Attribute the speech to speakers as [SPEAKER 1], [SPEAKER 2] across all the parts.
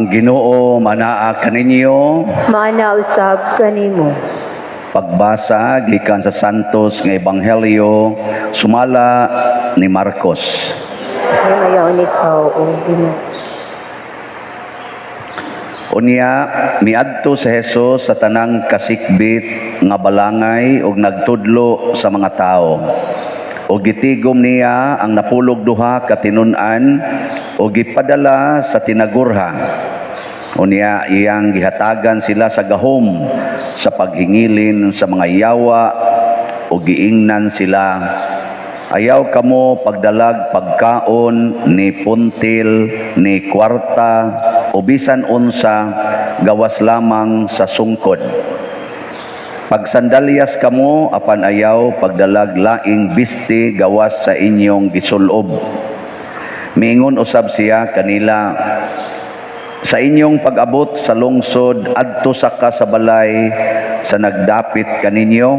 [SPEAKER 1] Ang Ginoo manaa kaninyo.
[SPEAKER 2] Maana usab kanimo.
[SPEAKER 1] Pagbasa gikan sa Santos nga Ebanghelyo sumala ni Marcos.
[SPEAKER 2] Himayaon ikaw, O Ginoo.
[SPEAKER 1] Unya miadto si Jesus sa tanang kasikbit nga balangay ug nagtudlo sa mga tawo. Ug gitigom niya ang 12 ka tinun-an ug gipadala sa tinagurha. Unya iyang gihatagan sila sa gahom sa paghingilin sa mga yawa ug giingnan sila, "Ayaw kamo pagdalag pagkaon, ni puntil, ni kwarta o bisan unsa gawas lamang sa sungkod. Pagsandalyas kamo apan ayaw pagdalag laing bisti gawas sa inyong gisulob." Miingon usab siya kanila, "Sa inyong pag-abot sa lungsod, adto sa ka sa balay sa nagdapit kaninyo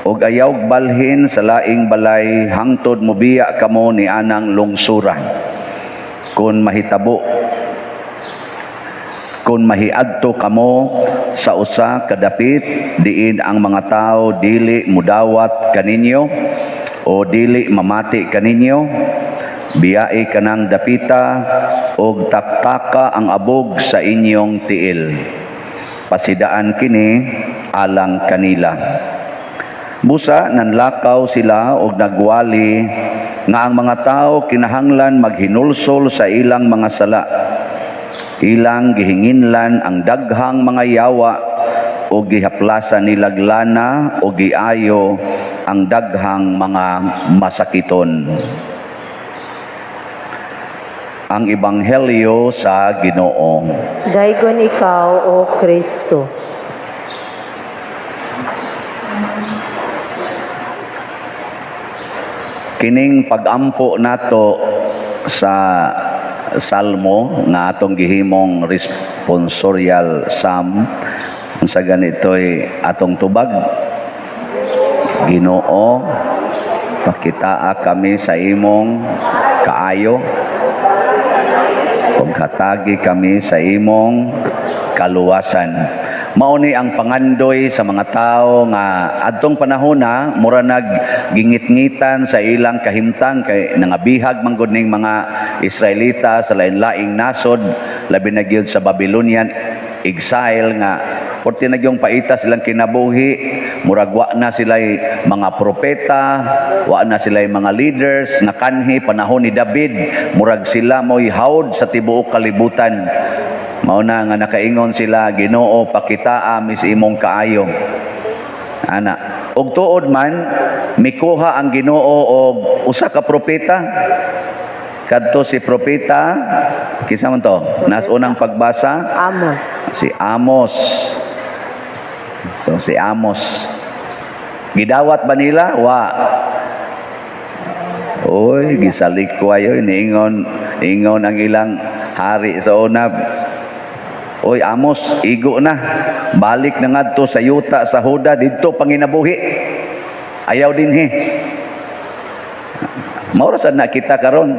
[SPEAKER 1] ug ayaw balhin sa laing balay hangtod mobiya kamo ni anang lungsura. Kon mahitabo, kon mahiadto kamo sa usa ka dapit diin ang mga tawo dili mudawat kaninyo o dili mamati kaninyo, biyai kanang dapita og taktaka ang abog sa inyong tiil. Pasidaan kini alang kanila." Busa nanlakaw sila og nagwali nga ang mga tao kinahanglan maghinulsol sa ilang mga sala. Ilang gihinginlan ang daghang mga yawa o gihaplasan nilag lana o giayo ang daghang mga masakiton. Ang Ebanghelyo sa Ginoo.
[SPEAKER 2] Daygon ikaw, O Kristo.
[SPEAKER 1] Kining pagampo nato sa Salmo nga atong gihimong responsorial psalm, unsa ganito'y atong tubag? "Ginoo, pakitaa kami sa imong kaayo ug hatagi kami sa imong kaluwasan." Mao ni ang pangandoy sa mga tao nga adtong panahon na mura nag gingitngitan sa ilang kahimtang kay nangabihag man gud ning mga Israelita sa lain-laing nasod, labi na gyud sa Babylonian exile nga porti na gyung paita silang kinabuhi, murag wa na sila'y mga propeta, wa na sila'y mga leaders nga kanhi panahon ni David, murag sila mo'y hawd sa tibuok kalibutan. Mao na nga nakaingon sila, "Ginoo, pakitaa mi sa imong kaayo," ana. Ug tuod man mikuha ang Ginoo og usa ka propeta, kadto si propeta, kinsa man to nas unang pagbasa?
[SPEAKER 2] Amos.
[SPEAKER 1] Si Amos. So si Amos, gidawat ba nila? Wa. Oy, gisalikway oy, niingon ingon ang ilang hari sa una, "Oy Amos, igo na. Balik na ngadto sa yuta sa Huda, didto panginabuhi. Ayaw dinhi." Mao ra sad na kita karon.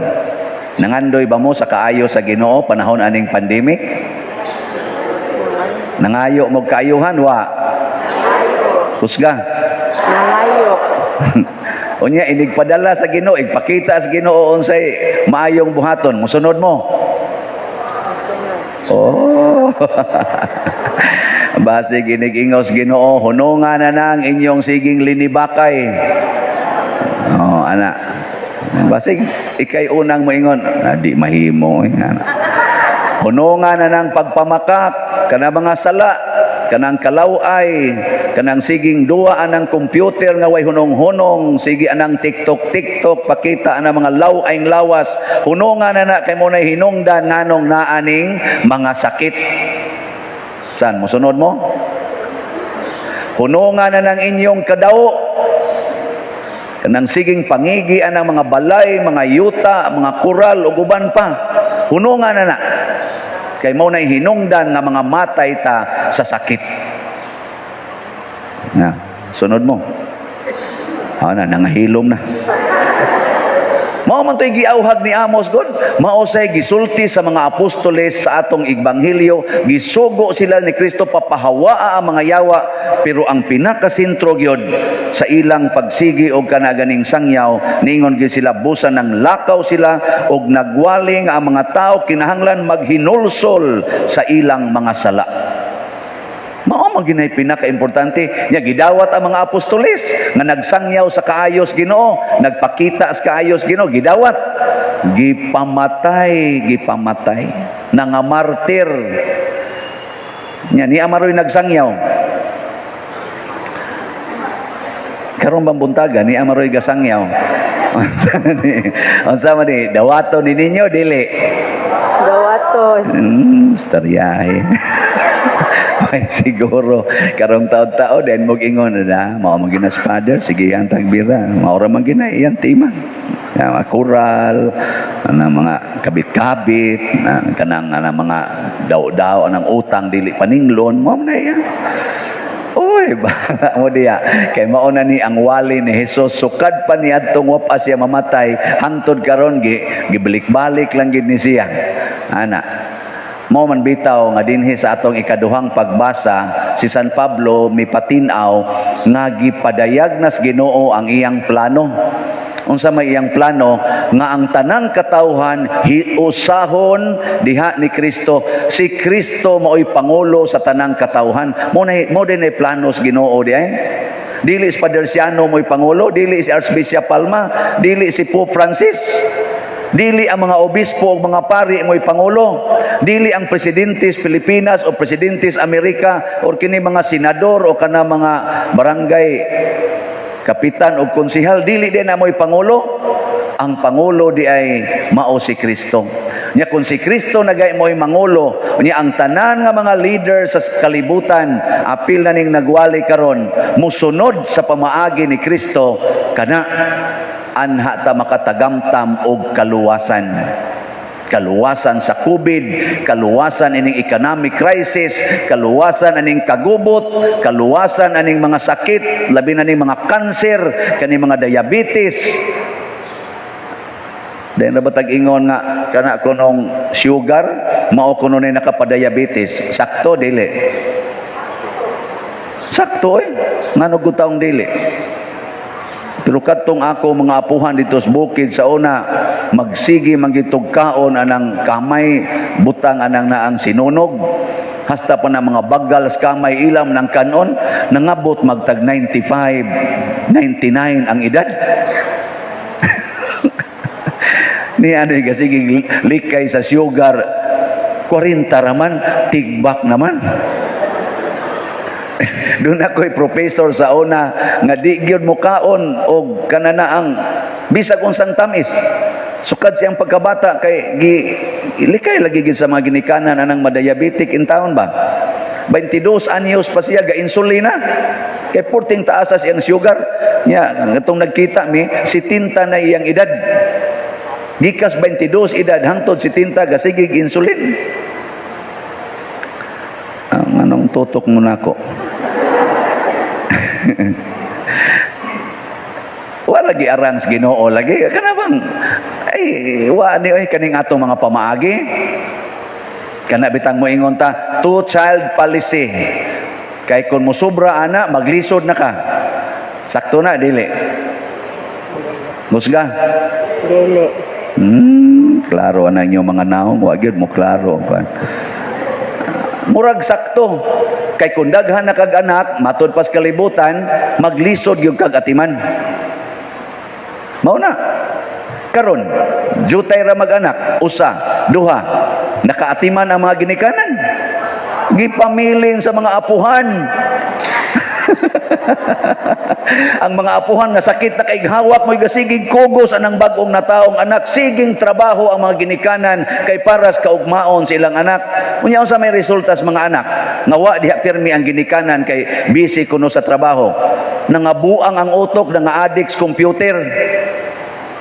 [SPEAKER 1] Nangandoy ba mo sa kaayo sa Ginoo panahon aning pandemic? Nangayo mo kaayuhan, wa? Kusga.
[SPEAKER 2] Nangayo.
[SPEAKER 1] Unya inigpadala sa Ginoo, igpakita sa Ginoo unsay maayong buhaton, musunod mo? Oh. Basig inig-ingos Ginoo, "Hununga na nang inyong siging linibakay." Oh, ana. Basig ikay unang moingon, "Ah, di mahimo eh, ana." "Hununga na nang pagpamakak, kana mga sala, kanang kalaway, kanang siging duwa anang computer nga way hunong-hunong, sige anang TikTok TikTok, pakita anang mga law-ayng lawas. Hununga na na kay mo na hinungdan nganong naaning mga sakit." San mosunod mo? "Hununga na ng inyong kadawo. Kanang siging pangigi anang mga balay, mga yuta, mga kural ug uban pa. Hununga na na. Kay mao nay hinungdan nga mga matay ta sa sakit." Na, sunod mo? Ah, na, nangahilom na. Mao man to'y giawhag ni Amos god. Mao say gisulti sa mga apostoles sa atong ebanghelyo, gisugo sila ni Kristo papahawaa ang mga yawa, pero ang pinakasentro gyud sa ilang pagsigi og kana ganing sangyaw, ningon gyud sila busa nang lakaw sila og nagwali nga ang mga tao kinahanglan maghinulsol sa ilang mga sala. Mao man ginay pinakaimportante nya gidawat ang mga apostoles nga nagsangyaw sa kaayos Ginoo, nagpakita sa kaayos Ginoo, gidawat, gipamatay, gipamatay, nangamartir. Nya ni amaroy nagsangyaw. Karon bang buntaga ni amaroy gasangyaw. Unsa man ni dawaton ni ninyo dili?
[SPEAKER 2] Dawaton.
[SPEAKER 1] Istoryahe. Ay, siguro karong taon-taon din mo ingon na mao man ginas father, sige ang tagbira mao ra man gina iyang tema. Ya, mga kural anang mga kabit-kabit na kanang anang mga daw-daw anang utang dili paninglon, mao man na iya. Uy, bahala mo diya. Kay mao na ni ang wali ni Jesus. Sukad pa ni adtong wa pa siya mamatay, hangtod karon gi gibalik-balik lang gid ni siya. Ana. Mao man bitaw nga dinhi sa atong ikaduhang pagbasa, si San Pablo mipatin-aw nga gipadayag nas Ginoo ang iyang plano. Unsa may iyang plano? Nga ang tanang katawhan hiusahon diha ni Kristo. Si Kristo mao'y pangulo sa tanang katawhan. Mo na mo din ay plano sa Ginoo di ay. Dili si Father Siano mo'y pangulo, dili si Archbishop Palma, dili si Pope Francis. Dili ang mga obispo o mga pari mo'y pangulo. Dili ang presidente sa Pilipinas o presidente sa Amerika or kini mga senador o kana mga barangay kapitan o konsihal, dili din na mo'y pangulo. Ang pangulo di ay mao si Kristo. Nya kung si Kristo nagay mo'y mangulo, nya ang tanan nga mga leader sa kalibutan, apil na ning nagwali karon, musunod sa pamaagi ni Kristo, kana anha ta makatagamtam og kaluwasan. Kaluwasan sa COVID, kaluwasan ining economic crisis, kaluwasan aning kagubot, kaluwasan aning mga sakit, labi na ning mga kanser, kani mga diabetes. Dahil na ba tag-ingon nga kana kunong sugar, mao kuno ni nakapadiabetes? Sakto dili? Sakto eh. Ngano gud taong dili? Pero kadtong ako mga apuhan dito sa bukid sa una, magsigi manggitog kaon anang kamay, butang anang naang sinunog. Hasta pa na mga bagal sa kamay ilam ng kanon, nangabot magtag 95, 99 ang edad. Ni ano yung sige likay sa sugar, 40 raman, tigbak naman. Doon ako'y professor sa una nga di gyud mo kaon og kananaang bisag unsang tamis. Sukad siyang pagkabata kay gi likay lagi gid sa mga ginikanan anang madiabetic in taon ba. 22 anyos pa siya ga insulina. Kay purting taas sa siyang sugar. Nya ngatong nagkita mi 70 na iyang edad. Gikas 22 edad hangtod 70 gasigig insulin. Ang anong tutok mo nako? Wa lagi arang sa Ginoo lagi kana bang ay wa ni oy kaning atong mga pamaagi. Kana bitang moingon ta two child policy. Kay kung mosobra ana maglisod na ka. Sakto na dili? Musga?
[SPEAKER 2] Dili.
[SPEAKER 1] Klaro na inyo mga naong, wa gyud mo klaro kan. Murag sakto. Kay kung daghan na kag anak, matud pas kalibutan, maglisod gyud kag atiman. Mao na. Karon, jutay ra mag-anak, usa, duha, nakaatiman ang mga ginikanan. Gipamilin sa mga apuhan. Ang mga apuhan nga sakit na kay hawak mo'y gasigig kugos anang bag-ong nataong anak, siging trabaho ang mga ginikanan kay paras kaugmaon sa ilang anak. Unya unsa may resulta sa mga anak? Nga wa diha pirmi ang ginikanan kay busy kuno sa trabaho. Nangabuang ang utok, nga-addict sa computer.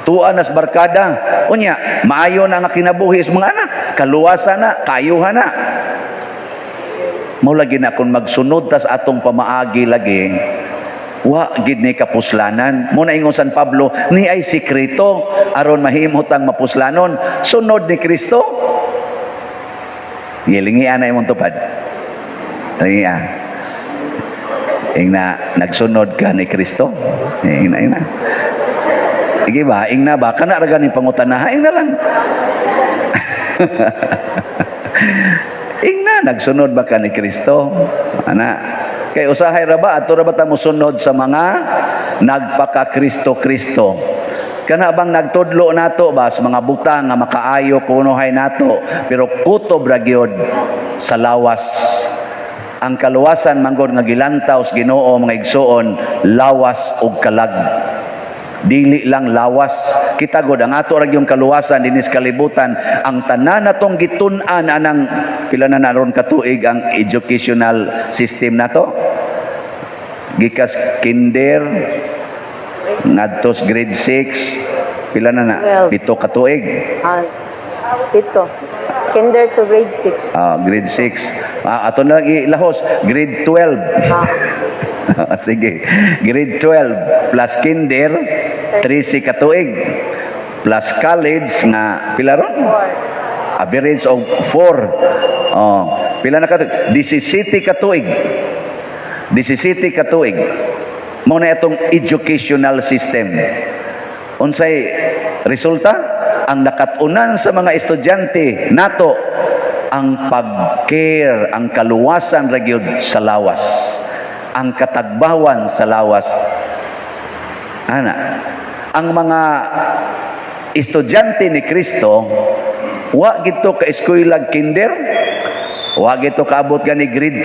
[SPEAKER 1] Tuwa nas barkada. Unya, maayo na nga kinabuhi sa mga anak. Kaluwasan na, kayuhan na. Mao lagi na kung magsunod tas atong pamaagi lagi, Wa gid ni kapuslanan. Mao na ingon San Pablo, ni ay sikreto aron mahimo tang mapuslanon. Sunod ni Kristo. Gilingian na imong tupad. Lingia. Ingna, nagsunod ka ni Kristo. Ingna, ingna. Sige ba, ingna ba? Kana ra ganing pangutana, ingna lang. Ingna, nagsunod ba ka ni Kristo? Ana. Kay usahay ra ba, ato ra ba ta mosunod sa mga nagpaka-Kristo-Kristo? Kana bang nagtudlo nato ba sa mga butang nga makaayo kunohay nato, pero kutob ra gyud sa lawas? Ang kaluwasan manggod nga gilantaw sa Ginoo, mga igsuon, lawas ug kalag. Dili lang lawas. Kita god ang ato ra yung kaluwasan dinis kalibutan, ang tanan natong gitun-an anang pila na naron katuig ang educational system nato. Gikas kinder ngadtos grade 6, pila na na?
[SPEAKER 2] 12.
[SPEAKER 1] 7 ka tuig.
[SPEAKER 2] Ah, 7. Kinder to grade 6.
[SPEAKER 1] Ah, grade 6. Ah, ato na lang ilahos, grade 12.
[SPEAKER 2] Ah.
[SPEAKER 1] Sige. Grade 12 plus kinder, 13 ka tuig. Plus college nga pila ron? Average of 4. Oh, pila na ka tuig? 17 ka tuig. 17 ka tuig. Mao na itong educational system. Unsay resulta? Ang nakatunan sa mga estudyante nato ang pag-care, ang kaluwasan ra gyud sa lawas, ang katagbawan sa lawas. Ana, ang mga estudyante ni Kristo wa gito ka eskwela kinder, wa gito kaabot gani grade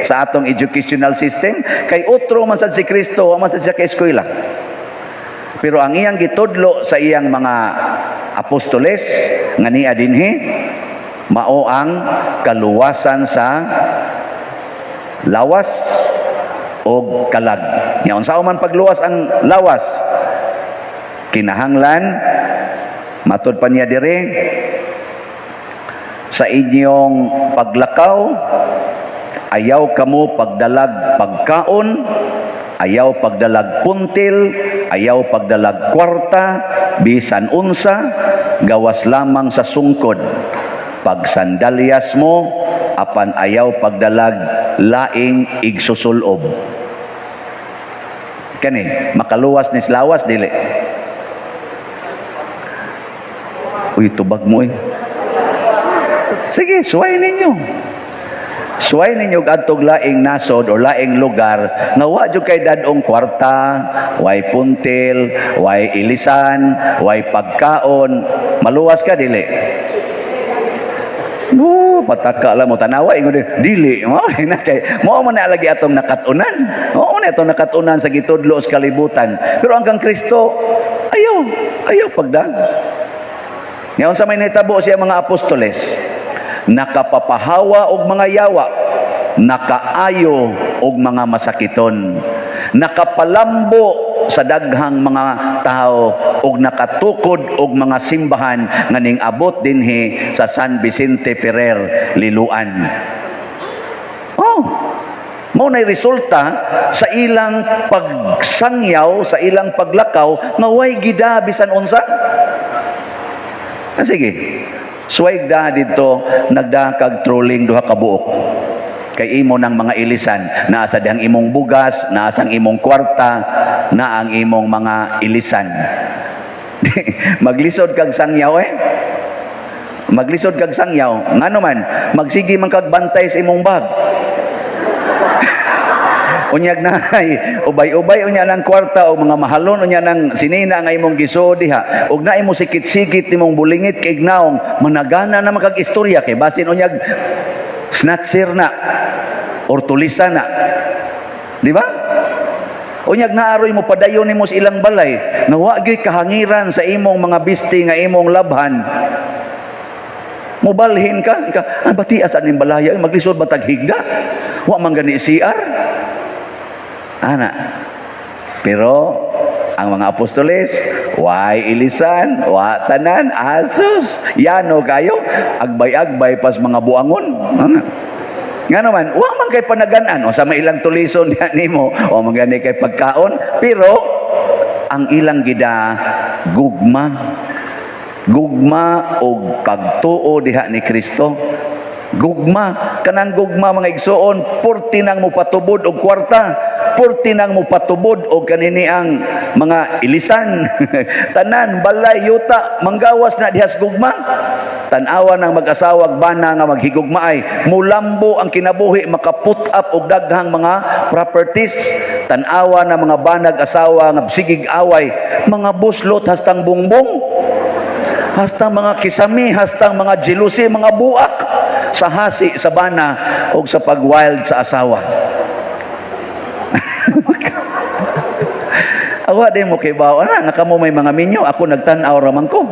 [SPEAKER 1] 3 sa atong educational system, kay otro man sad si Kristo, wa man sad siya ka eskwela. Pero ang iyang gitudlo sa iyang mga apostoles nga niya dinhi mao ang kaluwasan sa lawas o kalag. Nya unsa man pagluwas ang lawas? Kinahanglan matud pa niya dire, sa inyong paglakaw, ayaw kamo pagdalag pagkaon, ayaw pagdalag puntil, ayaw pagdalag kwarta, bisan unsa, gawas lamang sa sungkod. Pagsandalyas mo, apan ayaw pagdalag laing igsusulob. Kani, makaluwas ni lawas, dili? Uy, tubag mo eh. Sige, suway ninyo. Suway ninyo adtog laing nasod o laing lugar nga wa jud kay dadong kwarta, way puntil, way ilisan, way pagkaon, maluwas ka, dili? No, pataka lang mo tanawa ingon din, dili mo na kay mao man na lagi atong nakatunan. Mao man atong nakatunan sa gitudlo sa kalibutan. Pero ang kang Kristo ayaw, ayaw pagdag. Ngayon sa may nahitabo siya mga apostoles, nakapapahawa og mga yawa, nakaayo og mga masakiton, nakapalambo sa daghang mga tao og nakatukod og mga simbahan nga ning abot dinhi sa San Vicente Ferrer, Liloan. Oh, mao nay resulta sa ilang pagsangyaw, sa ilang paglakaw nga way gida bisan unsa. Ah, sige. Suway da dito, nagdakag trolling duha ka buok. Kay imo ng mga ilisan, naa sa dihang imong bugas, naa sa imong kwarta, na ang imong mga ilisan. Maglisod kag sangyaw eh. Maglisod kag sangyaw, ngano man, magsige man kag bantay sa imong bag. Unyag na ay ubay-ubay unya ng kwarta o mga mahalon unya ng sinina nga imong gisuod diha ug na imo sikit-sikit nimong bulingit kay naong managana na makag istorya kay basin unyag snatcher na or tulisa na, di ba? Unyag naaroy mo padayon nimo sa ilang balay nga wa gyud kahangiran sa imong mga bisti nga imong labhan, mubalhin ka ika ah, bati asa ning balaya, maglisod ba tag higda, wa man gani CR ana. Pero ang mga apostoles, way ilisan, wa tanan, asus, yano kayo, agbay-agbay pas mga buangon. Ana. Nga naman, wa man kay panaganan o sa may ilang tulison diha nimo, o man gani kay pagkaon, pero ang ilang gida gugma. Gugma og pagtuo diha ni Kristo. Gugma, kanang gugma, mga igsoon, purti nang mopatubod og kwarta, purti nang mopatubod og kanini ang mga ilisan. Tanan, balay, yuta, manggawas na dihas gugma. Tan-awa ng mag-asawag bana nga maghigugmaay, mulambo ang kinabuhi, makaput up og daghang mga properties. Tan-awa ng mga banag asawa nga sigig away, mga buslot hastang bungbong, hastang mga kisami, hastang mga jealousy, mga buak sa hasi sa bana o sa pag-wild sa asawa. Awa di mo kay bawa na nga kamo may mga minyo, ako nagtan-aw ra man ko.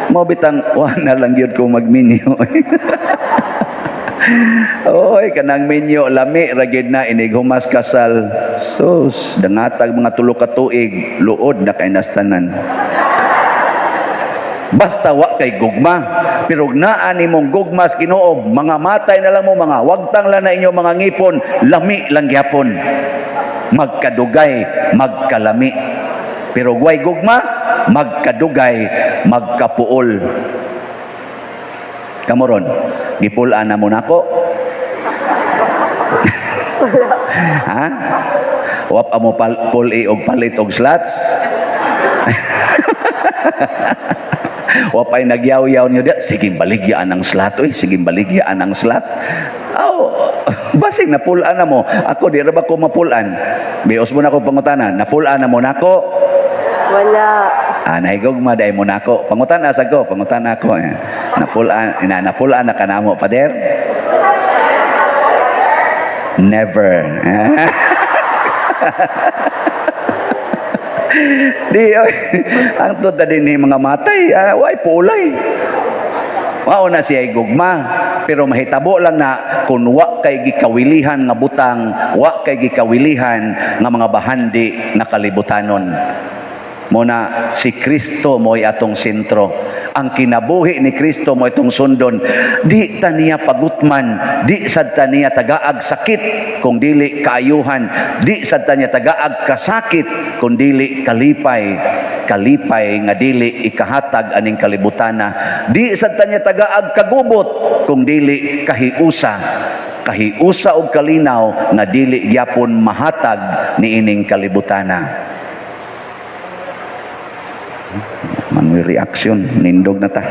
[SPEAKER 1] Mo bitang wa na lang gyud ko magminyo. Oy, kanang minyo lami ra gyud na inig humas kasal. Sus, dangatag mga 3 ka tuig, luod na kay nastanan. Basta wa kay gugma. Pero naa nimong gugma sa Ginoo, mga matay na lang mo, mga wagtang lang na inyo mga ngipon, lami lang gyapon. Magkadugay, magkalami. Pero way gugma, magkadugay, magkapuol. Kamoron, gipulaan na mo nako. Ha? Wa pa mo pul og palit og slots? Wa pa'y nagyaw-yaw niyo diya. Sige, baligyaan ang slot. Uy, sige, baligyaan ang slot. Aw, basing napulaan na mo. Ako, di ra ba ko mapulaan? Bios mo na ko pangutana. Napulaan na mo nako.
[SPEAKER 2] Wala.
[SPEAKER 1] Ah, nahigugma dahil mo nako. Pangutana sa ko, pangutana ako. Eh. Napulaan, ina, napulaan na kanamo, pader? Never. Di, oy, ang tuta din ni mga matay, ah, way pulay. Mao na siya gugma, pero mahitabo lang na kung wa kay gikawilihan nga butang, wa kay gikawilihan nga mga bahandi nga kalibutanon. Muna si Kristo mo'y atong sentro. Ang kinabuhi ni Kristo mo itong sundon. Di ta niya pagutman, di sad ta niya tagaag sakit kung dili kaayuhan, di sad ta niya tagaag kasakit kung dili kalipay. Kalipay nga dili ikahatag aning kalibutana. Di sad ta niya tagaag kagubot kung dili kahiusa. Kahiusa og kalinaw nga dili gyapon mahatag niining kalibutana. Man may reaction, nindog na ta.